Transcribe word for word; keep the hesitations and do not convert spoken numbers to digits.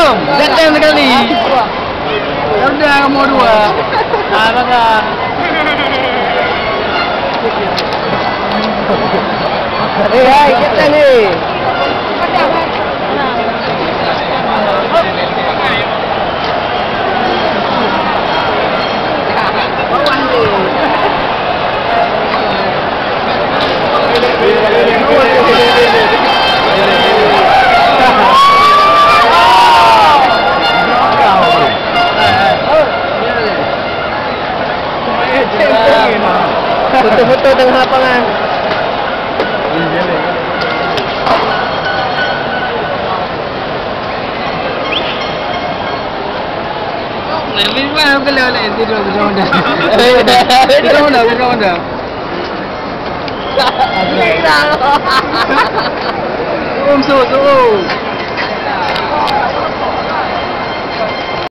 Datang sekali. Udah nomor dua. Ah, bangga. Eh, hai, kapten ni. Foto-foto tengah lapangan. Memang kalau nak tidur, tidur dah. Tidur dah, tidur dah. Turun, turun, turun.